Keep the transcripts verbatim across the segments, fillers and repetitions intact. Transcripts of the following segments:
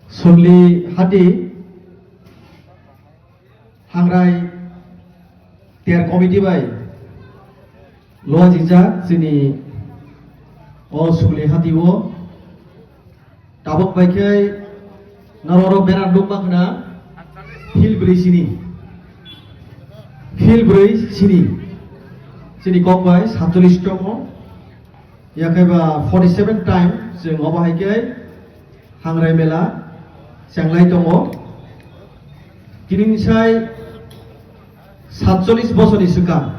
Sumli hati Hangrai ter committee bai luajijak chini o Sumli hati o. Tabuk bai khe norok banner nukma khna field brwi sini. Field brwi sini. Chini kok bai satcholish tongo. Yakhe ba forty seven time chwng obo hai khe Hangrai mela chenglai tongo. Tini sai satcholish bosorni swkang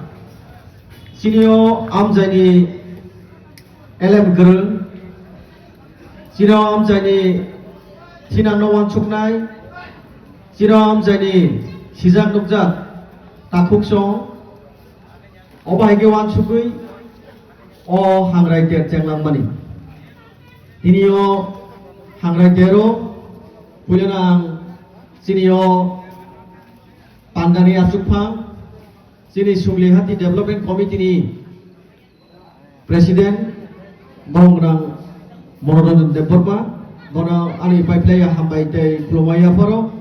chini o amchaini elem kwrwng, chini o amchaini thinangno uansuknai, chini o amchaini sijak nukjak takhuk song, obo hai khe uansugwi o Hangrai ter chenglangmani. Tini o Hangrai tero puilano ang chini o pandani achukphang, chini Sumli Hati Development Committee ni President, borok gwnang Monoranjan Debbarma, bono ani paiplai hambai tei khulumai yapharo.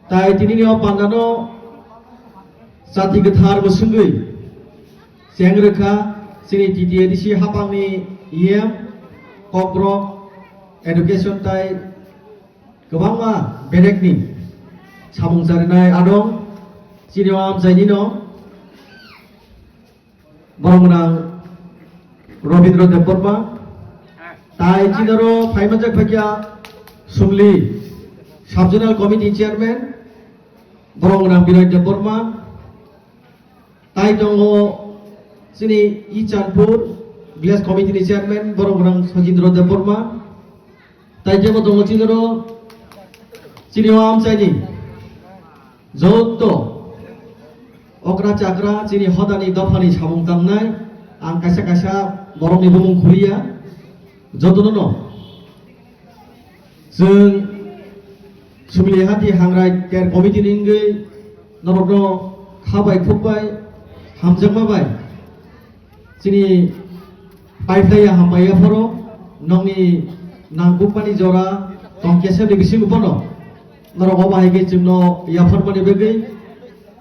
Tai tini ni o pandano jati kwthar bo swngwi cheng rwkha, chini T T A D C hapangni E M, Kokborok, Education tai kwbangma bedekni samung charinai adong, chini o amchaini no borok gwnang Robindra Debbarma, tai chinaro phaimanjak phaikya Sumli Sub Zonal Committee Chairman, borok gwnang Binoy Debbarma, tai tongo chini Ichanpur Village Committee ni Chairman, borok gwnang Sajindra Debbarma, tai jebo tongo chinaro chini o amchaini joto okra chakra chini hodani dophani samung tangnai, ang kaisa kaisa borokni bumung khuliya, jotono no chwng Sumli Hati Hangrai Ter Committee ni wngwi norokno kha bai khuk bai hamjakma bai chini paiphlaiya hambai yapharo nokni nangkukmani jora tong kesebni bisingo bono norok obo hai khe chwngno yapharmani bagwi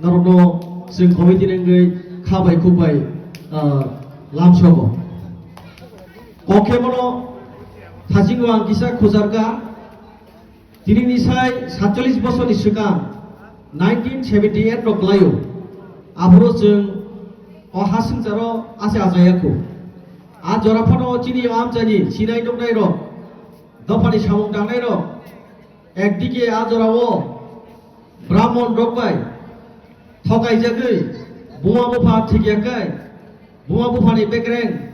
norokno chwng committee ni wngwi kha bai khuk bai, ah, lamsogo. Kok khe bono thasingo ang kisa khujarkha, tinini sai satcholish bosorni swkang nineteen seventy eight rok kwlaio. Aphuru chwng o ha swngcharo ache achaiya khu. A jora phano chini o amchaini sinai nuknai rok, dophani samung tangnai rok, ekdike a jorao Brahmon rok bai thokaijagwi buma bupha thikya kai, buma buphani bekreng,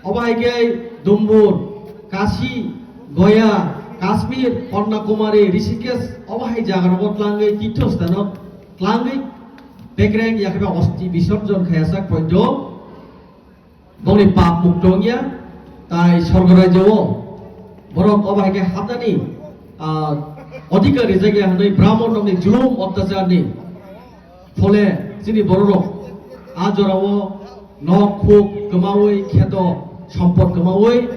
obo hai khe Dumbur, Kashi, Goya, Kashmir, Kanyakumari, Rishikesh, obo hai jaga rogo tlangwi, tirtho sthano tlangwi bekreng yakhe ba osti bisorjon khayajak poito. Bongni pap mukto wngya, tai sorgo rajyo o borok obo hai khe hapnani, ah, odhikar rijak ya hwnwi Brahmon rokni julum otyacharni phole chini bororok a jorao nok khuk kwmaui, kheto sompot kwmaui,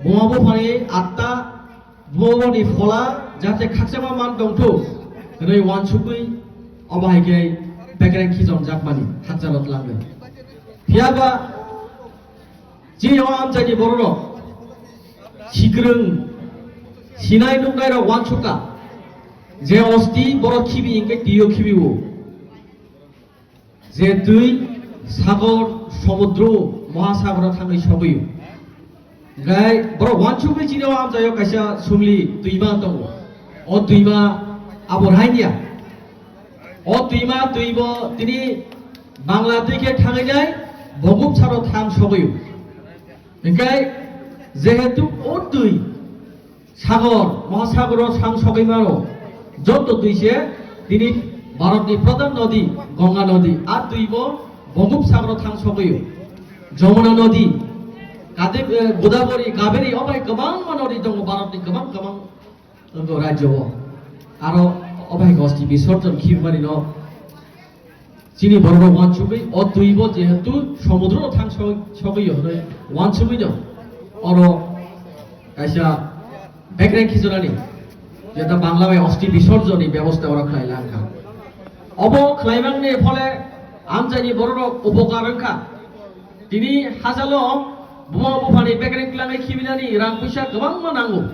buma buphani atta Bumaboni phola jate khakchangma man tongthok hwnwi uansukwi obo hai khe bekreng khichomjakmani hakchalo tlangwi. Phiyaba chini o amchaini bororok sikrwng sinai nuknairok uansukha je osti borok khibi hinkhe twiyo khibiwo. Je twi sagor, somudro, mohasagoro thangwi sogwi. Hingkhai borok uansukwi chini o amchaio kaisa sumli twima tongo. O twima abo rainiya. O twima twibo tini Bangla twi khe thangwi nai Bongopsaro thang sogwi. Hingkhai jehetu o twi Sagor, Mohasagoro thang sogwi mano. Joto twi se tini Bharatni pradhan nodi, Ganga nodi. A twi bo Bongopsagoro thang sogwi o. Jamuna nodi, Kade-, eh, Godavari, Kaveri, obai kwbangma nodi tongo Bharatni kwbang kwbang tongo rajyo o. Aro obai gosti bisorjon khibmani no Chini borok rok uansugwi o twi bo jehetu somudro no thang so-, sogwi hwnwi uansugwi no oro kaisa bekreng khichonani Jeta Bangla bai osti bisorjoni bebosta oro khlai langkha. Obo khlaimangni phole amchaini bororok upokar wngkha. Tini hachalo buma buphani bekereng klangwi khibinani rang puisa kwbangma nango.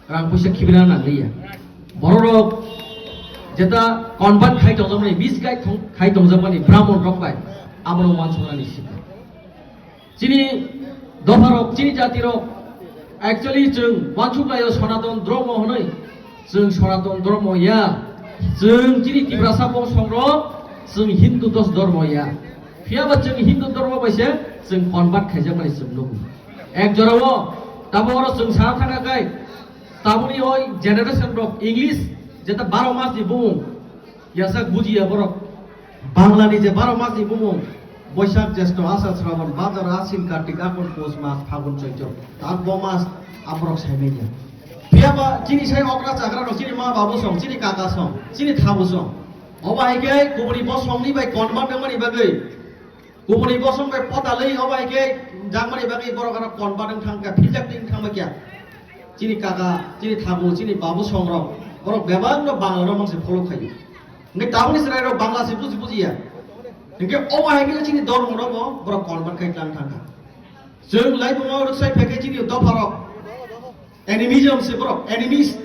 Rang puisa khibina nangliya. Bororok jeta convert khai tongjakmani, misguide thong-, khai tongjakmani Brahmon rok bai abono wansuknani sika. Chini dopharok, chini jatirok, actually chwng wansuk laio Sonaton Dhormo hwnwi. Chwng Sonaton Dhormo ya. Chwng chini Tiprasa bongsongrok, chwng Hindu dos Dhormo ya. Phiyaba chwng Hindu Dhormo bai se chwng convert khaijakmani chwng nugo. Ek jorao tabuk oro chwng sana thangkha khai, tabukni oi generation rok English jeta baro mas ni bumung, yasak bujiya borok. Bangla ni je baro mas ni bumung, Boisak, Jesto, Asar, Sraban, Bhadrashadh, Ashin, Kartik, Agun, Pus mas, Phagun, Choitor. Tar bo mas aborok saimanya. Phiyaba chini sai okra chakra rok, chini ma babu song, chini kaka song, chini thabu song. Obo hai khe kubuni bosongni bai convert wngmani bagwi, kubuni bosong bai potalwi obo hai khe jakmani bagwi borok aro convert wng thangkha, philjak wng thangma kya. Chini kaka, chini thabu, chini babu songrok, borok bebak no Bangla no mangse follow khayo. Hingke tabukni chwrai rok Bangla se buji bujiya. Hingke obo hai khe chini dormo no bo borok convert khai tlang thangkha. Chwng lai buma rwksai phai khe chini dopha rok. Animism se borok, animist.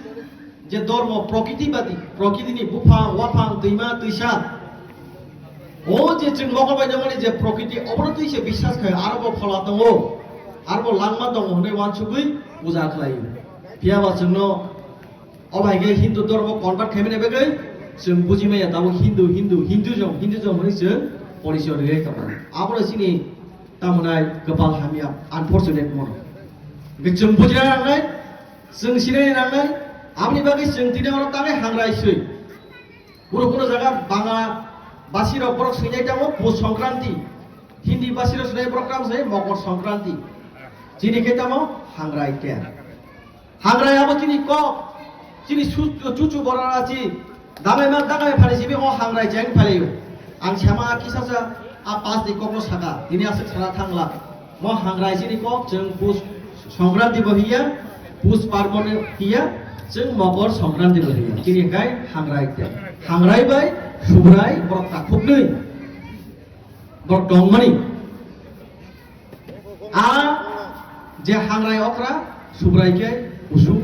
Je dormo prokriti badi, prokriti ni buphang, waphang, twima, twisa. O je chwng mokol bai nangmani je prokriti, obono twi se biswas khai, aro bo phola tongo, aro bo langma tongo hwnwi wansugwi puja khlaio. Phiyaba chwngno obo hai khe Hindu dormo convert khaimani bagwi chwng buji maya, tabuk Hindu, Hindu, Hinduism, Hinduism hwnwi chwng porichoi rwui tongo. Abono chini tamo nai kwpal hamya, unfortunate mono. Hingke chwng bujina nangnai, chwng sinai nangnai, aboni bagwi chwng tini oro tangai hangrai swi. Kunu kunu jaga Bangla basirok borok swinai tongo Pus Songkranti, Hindi basirok swinai borok tamo sai Mokor Songkranti. Chini khe tamo hangrai khe. Hangrai abo chini kok, chini su-, chuchu borok rachi, danglaima, danglaima phani simi o hangrai cheng phalaio. Ang sema kisa sa a pas ni kokno saka, tini aswk sana thangla. Mo hangrai chini kok, chwng Pus Songkranti bo hiya, Pus Parbon hiya, chwng Mokor Songkranti bo hiya. Chini kai hangrai te. Hangrai bai Subrai borok takhuknwi. Borok tongmani. A je hangrai okra, Subrai khe usuk.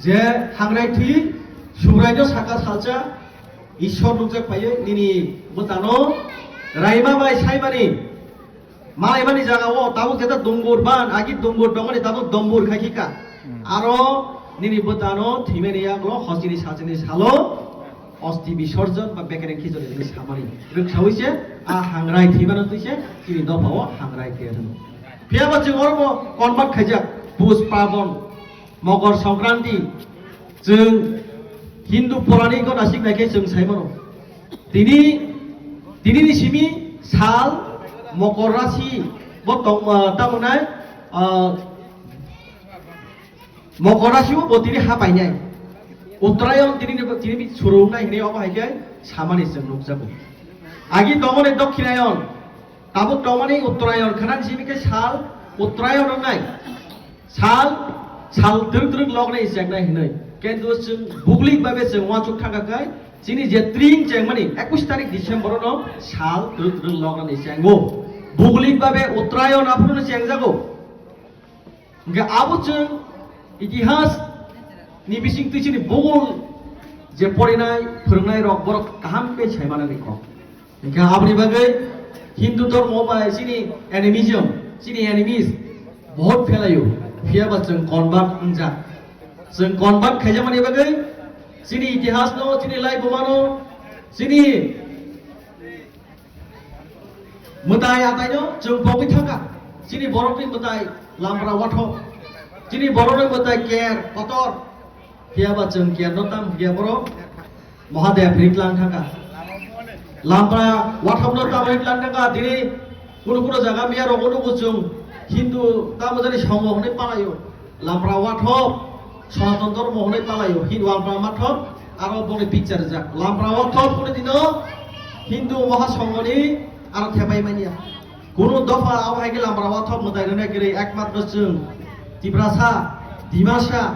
Je hangrai thwi, Subrai no saka salsa, Ishwar nukjak phaiwi, nini bwtano raima bai saimani, malaimani jaga o tabuk jeta dungbur ban, agi dungbur tongmani tabuk dombur khai khika. Hmm. Aro nini bwtano thwimani yaklo hosini sachini salo, osti bisorjon ba bekereng khichori hwnwi samani rwksaui se a hangrai thwimano twi se chini dopha o hangrai khe hwno. Phiyaba chwng oro bo convert khaijak Pus Parbon, Mokor Songkranti, chwng Hindu Purani gana siknai khe chwng sai mano. Tini, tini ni simi sal Mokor Rasi bo tong, ah, tamo nai, ah, Mokor Rasi bo tini ha painai. Uttarayon tini ni, tini ni surungnai hinwi obo hai khe samani chwng nukjago. Agi tongmani Dokkinayon, tabuk tongmani Uttarayon, khanan simi khe sal Uttarayon wngnai. Sal, sal twrwk twrwk loknai chengnai hinwi. Kintu chwng buglik babe chwng uansuk thangkha khai, chini je tring chengmani ekush tarik December no sal twrwk twrwk loknani chengo. Buglik babe Uttarayon aphuru no chengjago. Hingke abo chwng itihas ni bising twi chini bugul je porinai, phwrwngnai rok borok kaham khe sai manani kok. Hingke aboni bagwi Hindu dhormo bai chini animism, chini enemies bohot phelaio, phiyaba chwng convert wngjak. Chwng convert khaijakmani bagwi chini itihasno, chini laibumano, chini mwtai ataino chwng pogwi thangkha. Chini borokni mwtai Lampra Wathok, chini borokni mwtai Ker Kotor, phiyaba chwng Kerno tam hiya borok Mahadev rik lang thangkha. Lampra Wathokno tam rik lang thangkha. Tini kunu kunu jaga miya rogo nugo chwng Hindu tamo jani songo hwnwi palaio. Lampra Wathok Sanatan Dhormo hwnwi palaio. Hin Lampra Wathok aro boni picture rijak. Lampra Wathok hwnwi dino Hindu Mahasonghoni aro thepai manya. Kunu dopha abo hai khe Lampra Wathok mwtai rwna kwrwi, ekmatro chwng Tiprasa, Dimasa,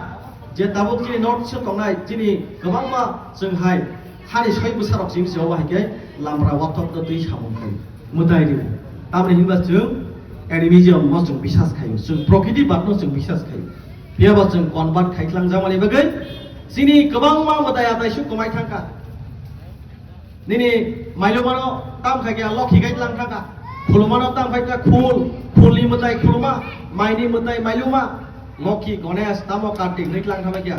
Je tabuk chini North East o tongnai chini kwbangma chwng hai hani soi bwsarok chini se obo hai khe lambra wathok no twi samung khai mwtai rio. Tamni hinba chwng animism no chwng bisas khaio, chwng prokriti bad no chwng bisas khaio. Phiya bo chwng convert khai tlang jamani bagwi chini kwbangma mwtai atai suk kwmai thangkha. Nini mailumano tam khai khe lokhi khai tlang thangkha. Khulumano tam khai khe khul, khulni mwtai khuluma, maini mwtai mailuma, lokhi Ganesh tamo Kartik nai tlang thangkha kya.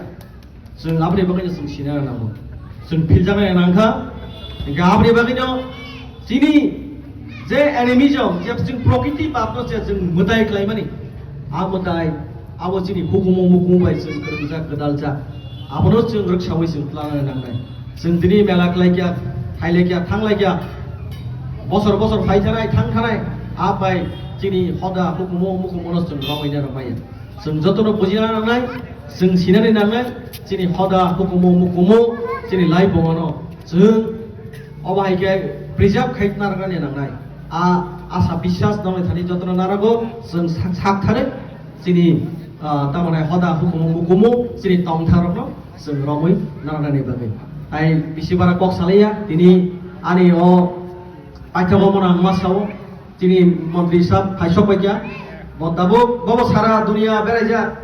Chwng aboni bagwi chwng sinai nango. Chwng philjaknai nangkha. Hingkhe aboni bagwino chini je animism, je chwng prokriti bapno je chwng mwtai khlaimani, a mwtai abo chini hukumu mukumu bai chwng kwrwngjak gwdaljak. Abono chwng rwksaui chwng tlangnai nangnai. Chwng tini mela khlaikya, thailaikya, thanglaikya. Bosor bosor phaithanai, thangthanai. A bai chini hoda hukumu mukumuno chwng romwi narwkmaya. Chwng jotono bujina nangnai, chwng sinani nangnai, chini hoda hukumu mukumu, chini laibongano chwng obo hai khe preserve khai narwknani nangnai. A asa biswas nongni thani jotono narago chwng sak, sak thani chini, ah, tamani hoda hukumu mukumu chini tongtharokno chwng romwi narwknani bagwi. Tai bisi bara kok salaiya tini ani o paithago mona ang ma sao. Chini montri sab phaisok bai kya, bo tabuk bobo sara dunia beraijak.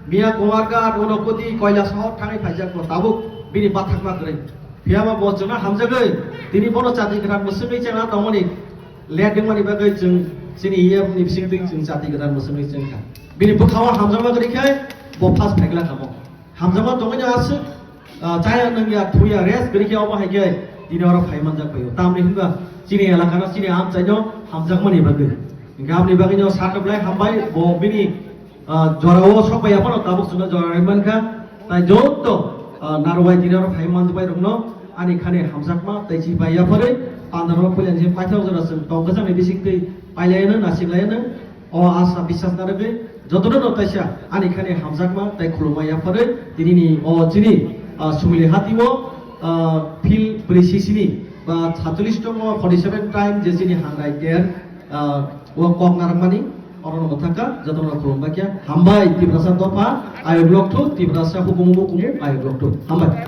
Miya Kumar Ghat, Unakoti, Koilasahar thangwi phaijak bo tabuk bini bathakma kwrwi. Phiyaba bo chwngno hamjagwi tini bono chati kwthar mwswngwi chengna tongmani let wngmani bagwi chwng chini E M ni bisingtwi chwng chati kwthar mwswngwi chengkha. Bini bwkhao hamjakma kwrwi khe bo first phaikla kamo. Hamjakma tongwi no aswk, ah, chaya nungya thuya rest kwrwi khe omo hai khe tini oro phai manjak phaio. Tamni hwnba chini elakano chini amchaino hamjakmani bagwi. Hingkhe aboni bagwino sakno belai hambai bo bini, ah, jorao sok bai yaphano tabuk chwngno jora rwi mankha. Tai joto, ah, narwai tini oro phai manjakbai rokno ani khani hamjakma tei chibai yapharwi pandaro puilani se paithak jora chwng tong kwchangni bisingtwi pailaino nachiklaino. O asa biswas narwgwi jotono no taisa ani khani hamjakma tei khulumma yapharwi tinini o chini, ah, Sumili hatio, ah, phil brwi sisini ba satsolish tongo forty seven time je chini hangrai ter, ah, o kok narwkmani orono mwthangkha jotono khulumba khe hambai Tiprasa dopha ayok lokthu Tiprasa hukumu bukumu ayok lokthu hambai.